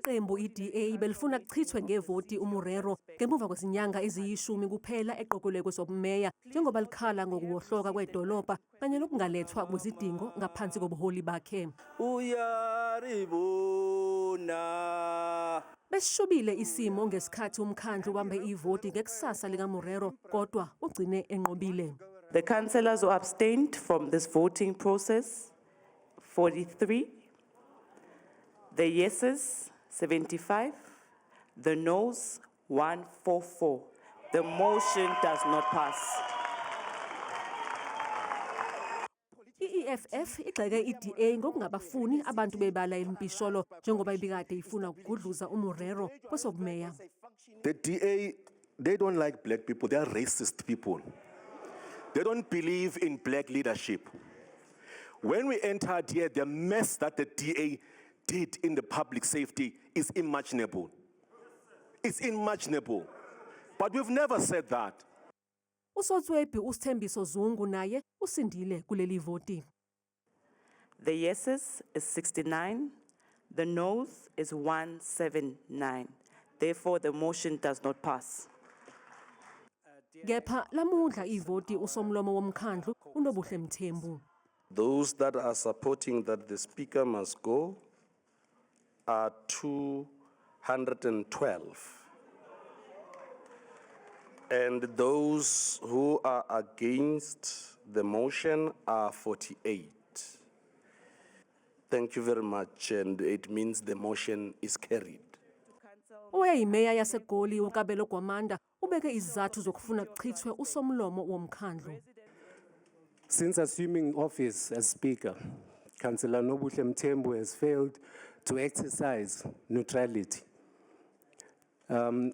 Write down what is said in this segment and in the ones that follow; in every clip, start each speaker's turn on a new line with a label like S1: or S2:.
S1: Iqembu i-DA belifuna kuchithwe ngevoti uMorero ngemuva kwezinyanga eziyishumi kuphela eqokelwe kwesobumeya, njengoba likhala ngokuwohloka kwedolobha kanye nokungalethwa kwezidingo ngaphansi kobuholi bakhe.
S2: Uyaribona.
S1: Besishubile isimo ngesikhathi umkhandlu ubambe ivoti ngekusasa likaMorero, kodwa ugcine enqobile.
S3: The councillors who abstained from this voting process, 43. The yeses, 75. The noes, 144. The motion does not pass.
S1: I-EFF igxeke i-DA ngokungabafuni abantu bebala elimpisholo, njengoba ibikade ifuna ukugudluza uMorero kwesobumeya.
S4: The DA, they don't like black people. They are racist people. They don't believe in black leadership. When we entered here, the mess that the DA did in the public safety is imaginable. It's imaginable. But we've never said that.
S1: Usotswebhi uSithembiso Zungu naye usindile kuleli voti.
S3: The yeses is 69. The noes is 179. Therefore, the motion does not pass.
S1: Kepha lamudla ivoti usomlomo womkhandlu uNobuhle Mthembu.
S5: Those that are supporting that the speaker must go are 212. And those who are against the motion are 48. Thank you very much, and it means the motion is carried.
S1: Owayeyimeya yaseGoli uKabelo Gwamanda ubeke izizathu zokufuna kuchithwe usomlomo womkhandlu.
S6: Since assuming office as Speaker, Councillor Nobuhle Mthembu has failed to exercise neutrality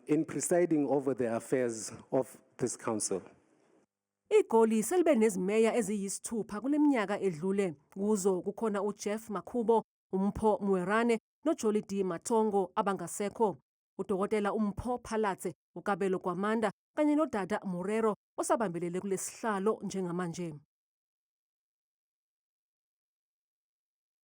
S6: in presiding over the affairs of this council.
S1: IGoli selibe nezimeya eziyisithupha kuleminyaka edlule. Kuzo kukhona uJeff Makhubo, uMpho Moerane noJolidee Matongo abangasekho. Udokotela uMpho Phalatse, uKabelo Gwamanda kanye noDada Morero osabambelele kulesihlalo njengamanje.